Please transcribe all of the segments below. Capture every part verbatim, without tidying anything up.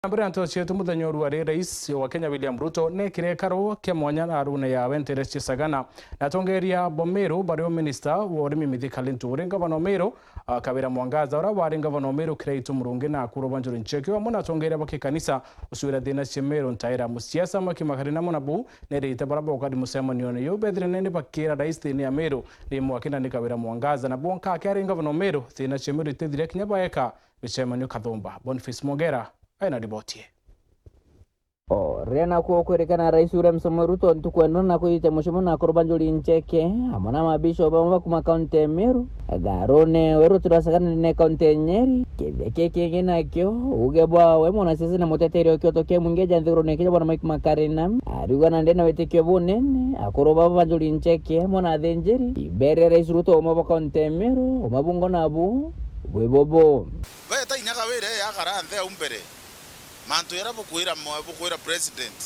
Na mbere ya nteto cietu, muthenya uria rais wa Kenya William Ruto nekire ikaro kia mwanya na arune yawe ntere cia Sagana na atongeria bo Meru, bario minista wa urimi Mithika Linturi, ngavana wa Meru, ah, Kawira Mwangaza, uria wari ngavana wa Meru Kiraitu Murungi na akuru ba Njuri Ncheke, amwe na atongeria ba kikanisa. Ucio wira thina cia Meru ntaira musiasa Mwiki Makarina mona bu nerite bara bokari mucemanione yu bethire nene bakira rais thina ya Meru ni mwaki na ni Kawira Mwangaza na bonka akiari ngavana wa Meru thina cia Meru itethire kinya baeka micemanio kathumba. Boniface Mwongera aina riboti ii. O riria nakuo kwirikana Rais William Samoei Ruto ntuku eno na kwithite mucemanio na akuru ba Njuri Ncheke amwe na mabishop bamwe ba kuma kaunti ya Meru, Garune we ruti rwa Sagana ni kaunti ya Nyeri. Kithia kii kingi nakio uge bwawe mwanasiasa na muteteri wa kioto kia mwingi ja nthigurune kia bwana Mike Makarina ariuga na ndena witikio bunene akuru baba ba Njuri Ncheke amwe na athinjiri iberia Rais Ruto umwe bwa kaunti ya Meru umwe bungo nabu bwi bubu. Beta inya Kawira ee akara nthi au mbere. Mantu jaria bukwira mwe-, bukwira president,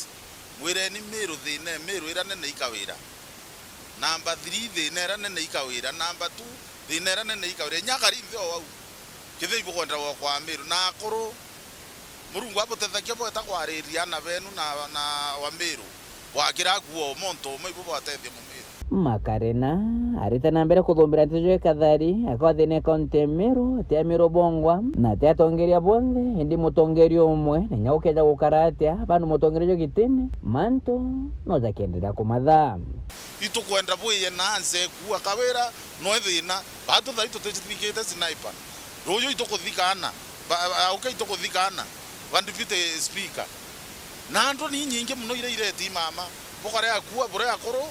mwireni Meru thina, Meru iria nene i Kawira. Namba three thina iria nene i Kawira. Namba two thina iria nene i Kawira. Inya akari nthi o au. Kethira ibukwenda gwokoa Meru. Na akuru, Murungu abutethagia bweta kwariria ana benu na, na wa Meru. Wakira kuo muntu umwe ibu bwatethia mumiru. Makarina arite na mbere kuthumbira nteto cia kathari, akwa thina kaunti ya Meru, ti a Meru bongwa, na ti atongeria bonthe, indi mutongeria umwe, na inya gukeja gukara atia, bandu mutongeria jo gitine, mantu no jakenderea kumatha. Itukwenda bwiye na nze kuua Kawira, no thina, batu thai tutithikite sniper. Ruyu itukuthikana, ba, ba, okay, itukuthikana, ba deputy speaker. Na antu ni nyingi mono iria ireti mama. Bukare akua bure akuru,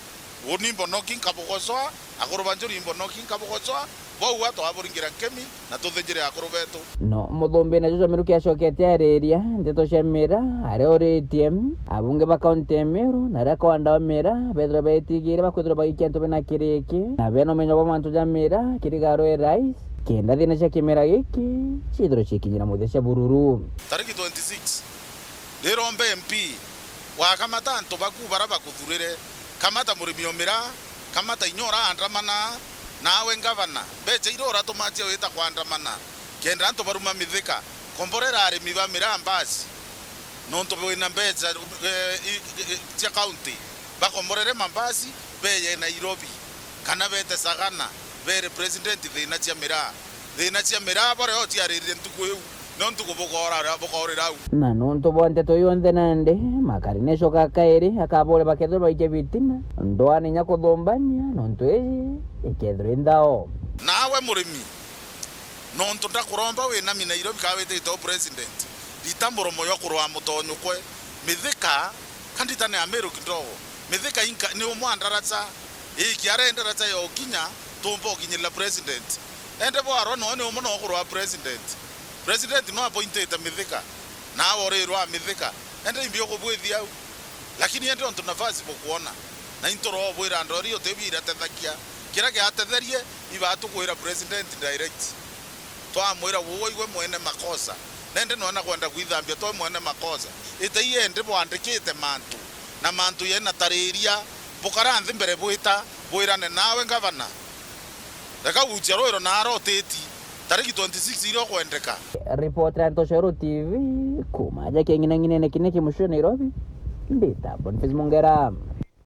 uni mbonoki nkabugocoa, akuru ba Njuri mbonoki nkabugocoa, bau atwaburingira nkemi, na tuthinjire akuru betu. No muthumbi na Joshua Miruki acokete ariria nteto cia Mira, aria uritie abunge ba kaunti ya Meru, na aria kwanda wa Mira, bethirwa betigire bakwithirwa bagikia antu bena kiriki, na bena umenyo bwa mantu ja Mira, kiri garwe rais, kenda thina cia kimera giki ciithirwe cikinyira muthia cia bururu. Tariki twenty-six, ndiromba M P, wakamata antu baku bara bakuthurire, kamata murimi o Mira, kamata inya uraandamana, nawe ngavana, mbecha iria uratumatia wita kwandamana, kenda antu baruma Mithika, komborera arimi ba Mira mbasi, nontu bwina mbecha, eh, i, i, cia county, bakomborere mambasi, beye Nairobi, kana bete Sagana, bere president thina cia Mira. Thina cia Mira borio ciariririe ntuku iu, no ntuku bukoora, bukoorira au. Na nontu bwa nteto yonthe nandi, Makarina icoka kairi, akaboria bakethirwa baikia bitina, ndwani inya kuthumbania, nontu iji ikethirwa i nthao. Nawe murimi, nontu ndakuromba winami Nairobi kaa witite u president, rita muromo jwa kurwaa mutonyukwe, Mithika, kanditane Ameru kidogo, Mithika inka, ni umwe a ndaraca, ii kiara i ndaraca ya ukinya, tumba ukinyirira president. Ende bwarwa noe ni umwe no kurwaa president. President no appointite Mithika, nawe urirwaa Mithika. Ende imbi ukubwithia au. Lakini ende ontu nafasi bukwona, na intu roo bwira ndori utibira tethakia. Kiria giatetherie, iba tukwira president direct. Twamwira, "Uu igwe mwene makosa." Nende noona kwenda kwithambia twe mwene makosa. Ite iende bwandikite mantu, na mantu yena tariria, bukara nthi mbere bwita, bwirane nawe ngavana. Reka gucia rwiro naara utiti. Tariki twenty-six iria ukwendeka. Ripoti ya Ntoshero T V, kuma aja king'inang'inene kine kimucio Nairobi, mbita Boniface Mongera.